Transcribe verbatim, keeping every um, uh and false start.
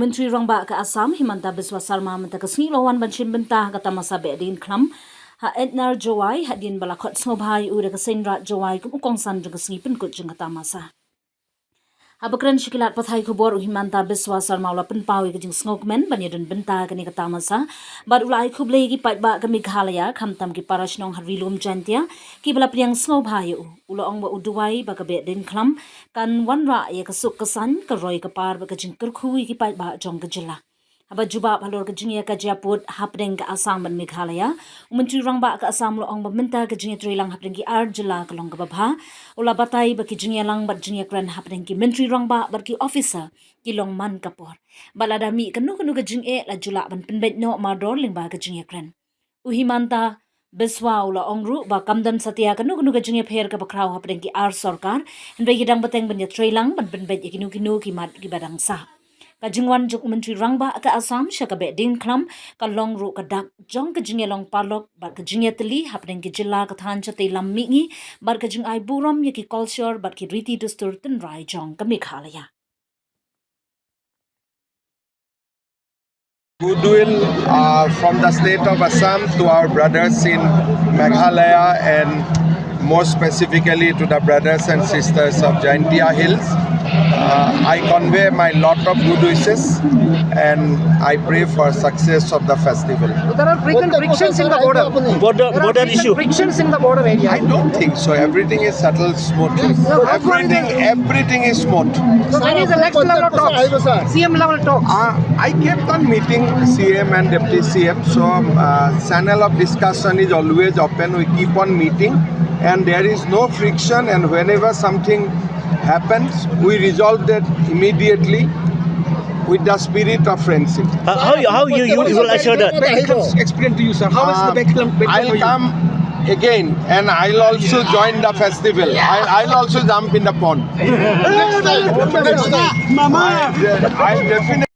Myntri Rangbah ka Assam, Himanta Biswa Sarma, mynta ka sngi u la wan ban shim bynta ha ka tamasa Behdeiñkhlam ha Etnar, Jowai, hadien ba la khot sngewbha ïa u da ka Seiñraij Jowai kum u kongsan jong ka sngi pynkut jong ka tamasa. Haba kren sha ki lad pathai khubor, u Himanta Biswa Sarma u la pynpaw ïa ka jingsngewkmen ban ïadon bynta ha kane ka tamasa bad u la ai khublei ïa ki paidbah ka Meghalaya, khamtam ki para shnong ha Ri-lum Jaiñtia, kiba la pdiang sngewbha ïa u. U la ong ba u duwai ba ka Behdeiñkhlam kan wanrah ïa ka suk ka saiñ, ka roi ka par bad ka jingkyrkhu ïa ki paidbah jong ka jylla. Haba jubab halor ka jingïakajia pud hapdeng ka Assam bad Meghalaya, u Myntri Rangbah ka Assam u la ong ba mynta ka jingïatreilang hapdeng ki ar jylla ka long kaba bha. U la batai ba ki jingïalang bad jingïakren hapdeng ki Myntri Rangbah bad ki officer ki long man ka por, bad lada mih kano kano ka jingeh, la ju lah ban pynbeit noh mardor lyngba ka jingïakren. U Himanta Biswa u la ong ruh ba kam don satia kano kano ka jingïapher kaba khraw hapdeng ki ar sorkar, hynrei ki dang bteng ban ïatreilang ban pynbeit ïa kino kino ki mat kiba dang sah. Ka jingwan jong u Myntri Rangbah ka Assam sha ka Behdeiñkhlam ka long ruh ka dak jong ka jingïalong paralok bad ka jingïatylli hapdeng ki jylla ka thaiñ shatei lam mihngi, bad ka jingai burom ïa ki kolshor bad ki riti dustur tynrai jong ka Meghalaya. Goodwill uh, from the state of Assam to our brothers in Meghalaya and more specifically to the brothers and sisters of Jaintia Hills. Uh, I convey my lot of good wishes and I pray for success of the festival. There are frequent frictions in the border. Border, border issue. Frictions in the border area. I don't think so. Everything is settled smoothly. No, that's what it Everything, is. Everything is smooth. So there is a next level of talks. C M level talks. Uh, I kept on meeting C M and Deputy C M, so um, uh, channel of discussion is always open. We keep on meeting, and there is no friction. And whenever something happens, we resolve that immediately with the spirit of friendship. How, how, you, how you, you, you will assure that? Explain to you, sir. How is the Uh, Behdeiñkhlam? I'll come again, and I'll also join the festival. I'll, I'll also jump in the pond. Next time. Next time. I, I definitely.